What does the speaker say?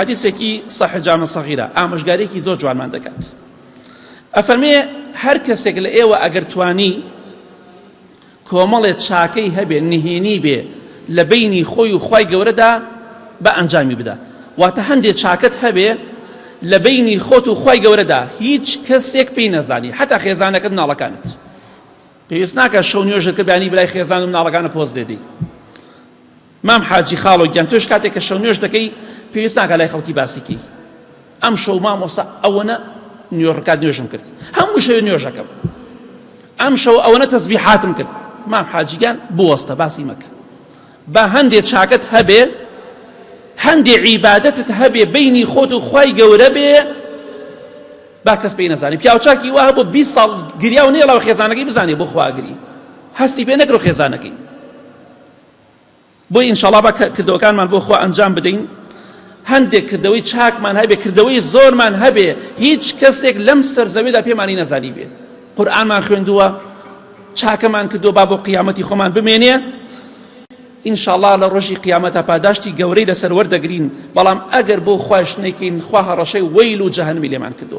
حەدیسێکی صحیح جامع صغیرە ئامۆژگاریەکی زۆر جوانمان دەکات ئەفەرمێ هەر کەسێک لە ئێوە ئەگەر توانی کۆمەڵێ چاکەی هەبێ نهێنی بێ لە بینی خۆی و خوای گەورەدا بە ئەنجامی بدا واتە هەندێ چاکەت هەبێ لە بینی خۆت و خوای گەورەدا هیچ کەسێک پێی نەزانی حتا خێزانەکەت مناڵەکانت پێویست ناکە شەو نوێژت کە بیانی برای خێزان و مناڵەکانە پۆست لێدەی مام حاجی خاڵۆ گیان تۆش کاتێک کە شەو نوێژ دەکەی پێویست ناکە لای خەڵکی باسی کەی ئەم شەو مامۆستا ئەوەنە نوێڕکات نوێژم کرد هەموو شەوێ نوێژەکەم ئەم شەو ئەوەنە تەزبیحاتم کرد مام حاجیگیان بوەستە باسی مەکە با هەندێ چاکەت هەبێ هەندێ عیبادەتت هەبێ بینی خۆت و خوای گەورە بێ با کەس پێی نەزانێ پیاوچاکی وا هەبوو 20 ساڵ گریا و نێڵاوە خێزانەکەی بزانێ بۆ خواگری هەستی پێ نەکرد خێزانەکەی بۆیە ئینشاڵا با کردەوەکانمان بۆ خوا ئەنجام بدەین هەندێک کردەوەی چاکمان هەبێ کردەوەی زۆرمان هەبێ هیچ کەسێک لەم سەرزەویدا پێمانی نەزانی بێ قورئانمان خوێندووە چاکەمان کردووە با بۆ قیامەتی خۆمان بمێنێ ئینشاڵا لە ڕۆژی قیامەتە پاداشتی گەورەی لەسەر وەردەگرین بەڵام ئەگەر بۆ خواش نەیکەین خوا هەڕەشەی وەیل و جەهەنمی لێمان کردووە.